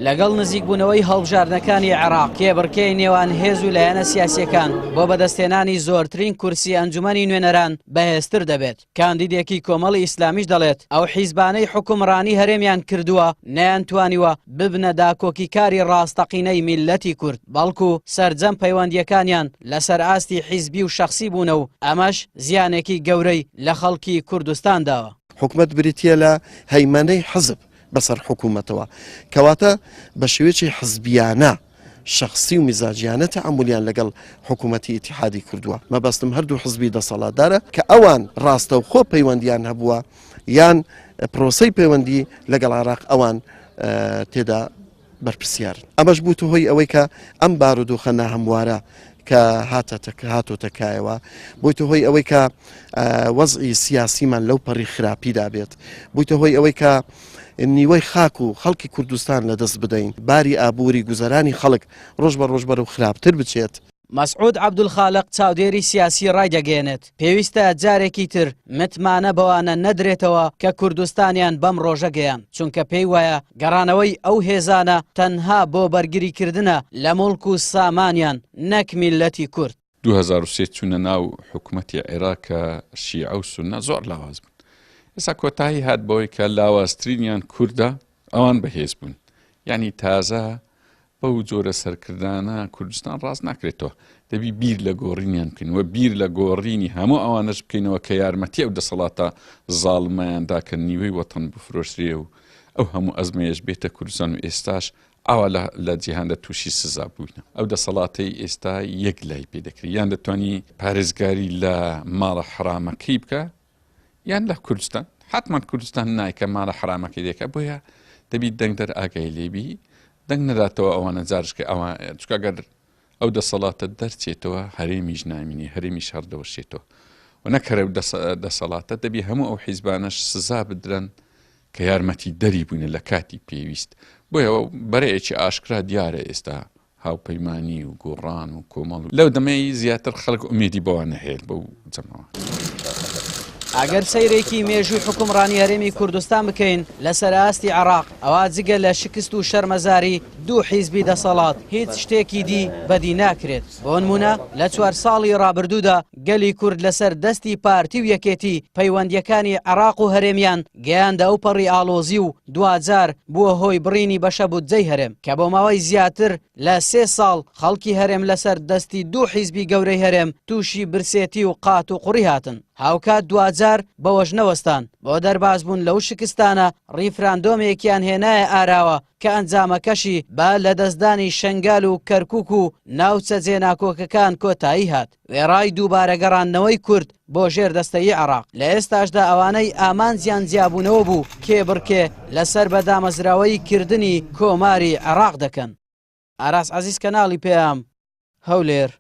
لەگەڵ نزیکبوونەوەی هەڵبژاردنەکانی عێراق، کێبڕکێی نێوان هێز و لایەنە سیاسییەکان بۆ بەدەستهێنانی زۆرترین کورسی ئەنجومەنی نوێنەران بەهێزتر دەبێت. کاندیدێکی کۆمەڵی ئیسلامیش دەڵێت، ئەو حیزبانەی حوکمڕانی هەرێمیان کردووە نەیانتوانیوە ببنە داکۆکیکاری ڕاستەقینەی میللەتی کورد، بەڵکو سەرجەم پەیوەندییەکانیان لەسەر ئاستی حیزبی و شەخسی بوونە و ئەمەش زیانێکی گەورەی لە خەڵکی کوردستان داوە. حکومەت بریتییە لە هەیمەنەی حزب بەسەر حکومەتەوە، کەواتە بە شێوەیەکی حزبیانە، شەخسی و میزاجیانە تەعامولیان لەگەڵ حکومەتی ئیتیحادی کردووە، مەبەستم هەردوو حزبی دەسەڵاتدارە کە ئەوان ڕاستەوخۆ پەیوەندیان هەبووە یان پرۆسەی پەیوەندی لەگەڵ عێراق ئەوان تێدا بەرپرسیارن. ئەمەش بووتە هۆی ئەوەی کە ئەم بارودۆخە ناهەموارە کە هاتۆتە کایەوە، بوویتە هۆی ئەوەی کە وەزعی سیاسیمان لەو پەڕی خراپیدا بێت، بوویتە هۆی ئەوەی کە نیوەی خاک و خەڵکی کوردستان لەدەست بدەین، باری ئابووری گوزەرانی خەڵک ڕۆژ بە ڕۆژ بەرەو خراپتر بچێت. مەسعود عەبدولخالق چاودێری سیاسی ڕایدەگەیەنێت، پێویستە جارێکی تر متمانە بەوانە نەدرێتەوە کە کوردستانیان بەم ڕۆژە گەیاند، چونکە پێی وایە گەڕانەوەی ئەو هێزانە تەنها بۆ بەرگریکردنە لە موڵک و سامانیان نەک میللەتی کورد. 2003 چوونە ناو حکومەتی عێراق کە شیعە و سوننە زۆر لاواز بوون. ئێستا کۆتایی هات بەوەی کە لاوازترینیان کوردە، ئەوان بەهێز بوون. یعنی تازە بەو جۆرە سەرکردانە کوردستان ڕاست ناکرێتەوە. دەبی بیر لە گۆڕینیان بکەین و بیر لە گۆڕینی هەموو ئەوانەش بکەینەوە کە یارمەتی ئەو دەسەڵاتە زاڵمەیان دا کە نیوەی وەتەن بفرۆشرێ و ئەو هەموو ئەزمەیەش بێتە کوردستان و ئێستاش ئاوا لە جیهاندا تووشی سزا بووینە. ئەو دەسەڵاتەی ئێستا یەک لای پێ دەکرێت یان دەتوانی پارێزگاری لە ماڵە حرامەکەی بکە یان لە کوردستان حتمما کوردستان نایکە ماڵە حرامەکەی دێکە بۆیە دەبی دەنگدەر ئاگای لێبی دەنگ نەداتەوە ئەوانە جارشکە ئەوان چکە گەر ئەو دەسەڵاتە دەرچێتەوە هەرێمیش نامینی هەرێمیش هەردەوەشێتەوە و نەکەرە دەسەڵاتە دەبی هەموو ئەو حیزبانەش سزا بدرن کە یارمەتی دەری بووینە لە کاتی پێویست بۆیە بەرەیەکی ئاشکرا دیارە ئێستا هاوپەیمانی و گۆڕان و کۆمەڵ و لەو دەمەی زیاتر خەڵک ئومێدی بەوانە هەیە بەو جەمەوە. ئەگەر سەیرێکی مێژووی حوکمڕانی هەرێمی کوردستان بکەین لەسەر ئاستی عێراق، ئەوا جگە لە شکست و شەرمەزاری دوو حیزبی دەسەڵات هیچ شتێکی دی بەدی ناکرێت. بۆنموونە لە چوار ساڵی ڕابردوودا گەلی کورد لەسەر دەستی پارتی و یەکێتی پەیوەندییەکانی عێراق و هەرێمیان گەیاندە ئەوپەڕی ئاڵۆزی و دواجار بووە هۆی بڕینی بەشە بودجەی هەرێم کە بۆ ماوەی زیاتر لە سێ ساڵ خەڵکی هەرێم لەسەر دەستی دوو حیزبی گەورەی هەرێم تووشی برسێتی و قات و قڕی هاتن. هاوکات دواجار بەوەش نەوەستان، بۆ دەربازبوون لەو شکستانە ڕیفراندۆمێکیان هێنایە ئاراوە کە ئەنجامەکەشی بە لەدەستدانی شەنگال و کەرکوک و ناوچە جێناکۆکەکان کۆتایی هات، وێڕای دووبارە گەڕاندنەوەی کورد بۆ ژێر دەستەیی عێراق. لە ئێستاشدا ئەوانەی ئامانجیان جیابوونەوە بوو کێبڕکێ لەسەر بە دامەزراوەیی کردنی کۆماری عێراق دەکەن. ئاراس عەزیز کەناڵی پەیام، هەولێر.